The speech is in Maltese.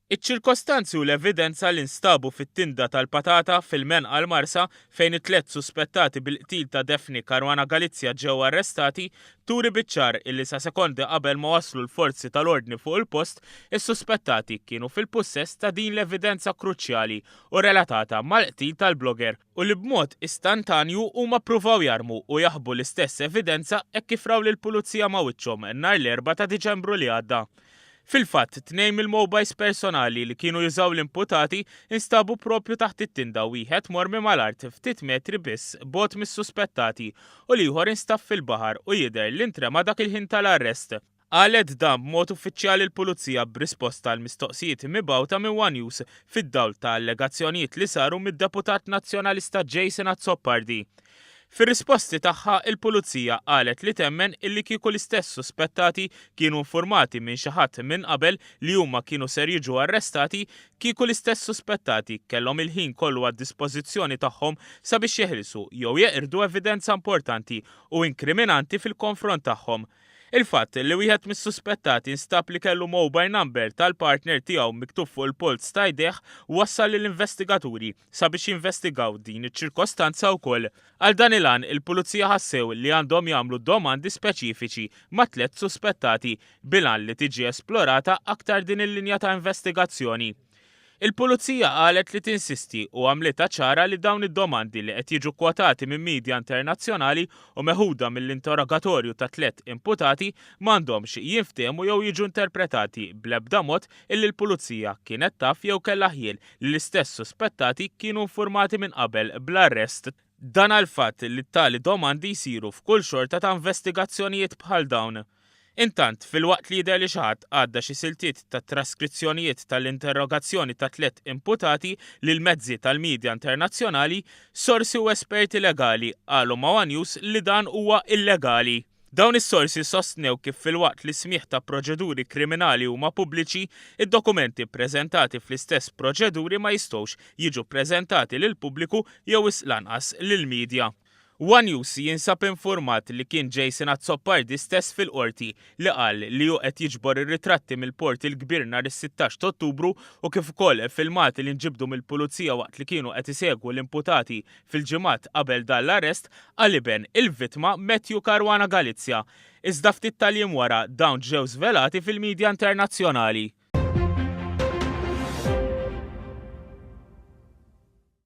Iċ-ċirkostanzi u l-evidenza li nstabu fit-tinda tal-patata fil-Menqa l-Marsa fejn it-tlett suspettati bil-qtil ta' Daphne Caruana Galizia ġew arrestati turi biċ-ċar illi sa sekondi qabel ma waslu l-forzi tal-ordni fuq il-post, is-suspettati kienu fil-pussess ta' din l-evidenza kruċjali u relatata mal-qtil tal-blogger u li b'mod istantanju huma ppruvaw jarmu u jaħbu l-istess evidenza hekk kif raw lill-Pulizija ma' wiċċhom nhar l-Erbgħa ta' Diċembru li għadda. Fil-fatt, tnejn mill-mobiles personali li kienu jużaw l-imputati instabu proprju taħt it-tinda wieħed mormi mal-art ftit metri biss bogħod mis-suspettati u l-ieħor instab fil-baħar u jidher li ntrema dak il-ħin tal-arrest. Qalet dan b'mod uffiċjali l-Pulizija b'risposta għal mistoqsijiet mibgħuta minn one News fid-dawl ta' allegazzjonijiet li saru mid-Deputat Nazzjonalista Jason Azzopardi. Fir-risposti tagħha, il-Pulizija qalet li temmen illi kieku l-istess suspettati kienu infurmati minn xi ħadd minn qabel li huma kienu ser jiġu arrestati, kieku l-istess suspettati kellhom il-ħin kollu għad-dispożizzjoni tagħhom sabiex jeħilsu jew jeqirdu evidenza importanti u inkriminanti fil-konfront tagħhom. Il-fatt li wieħed mis-suspettati nstab li kellu mobile number tal-partner tiegħu miktub fuq il-polz ta' jdejh wassal lill-investigaturi sabiex jinvestigaw din iċ-ċirkostanza wkoll. Għal dan il-għan, il-Pulizija ħassew li għandhom jagħmlu domandi speċifiċi mat-tlett suspettati bil-għan li tiġi esplorata aktar din il-linja ta' investigazzjoni. Il-Pulizija qalet li tinsisti u għamlitha ċara li dawn id-domandi li qed jiġu kkwotati minn media internazzjonali u meħuda mill-interrogatorju ta' tlett imputati m'għandhomx jinftehmu jew jiġu interpretati bl-ebda mod illi l-Pulizija kienet taf jew kellha ħjiel li l-istess suspettati kienu infurmati minn qabel bl-arrest. Dan għall-fatt li tali domandi jsiru f'kull xorta ta' investigazzjonijiet bħal dawn. Intant, filwaqt li jidher li xi ħadd għadda xi siltiet ta' traskrizzjonijiet tal-interrogazzjoni ta' tlett imputati lill-mezzi tal-midja internazzjonali, sorsi u esperti legali qalu ma' one News li dan huwa illegali. Dawn is-sorsi sostnew kif filwaqt li s-smigħ ta' proċeduri kriminali huma pubbliċi, id-dokumenti ppreżentati fl-istess proċeduri ma jistgħux jiġu ppreżentati lill-pubbliku jew wisq lanqas lill-midja. One News jinsab infurmat li kien Jason Azzopardi stess fil-Qorti li qal li hu qed jiġbor ir-ritratti mill-Port il-Kbir nhar is-16 t'Ottubru u kif ukoll filmati li nġibdu mill-Pulizija waqt li kienu qed isegwu l-imputati fil-ġimgħat qabel dan l-arrest għal iben il-vittma Matthew Caruana Galizia. Iżda ftit tal-jiem wara dawn ġew żvelati fil-midja internazzjonali.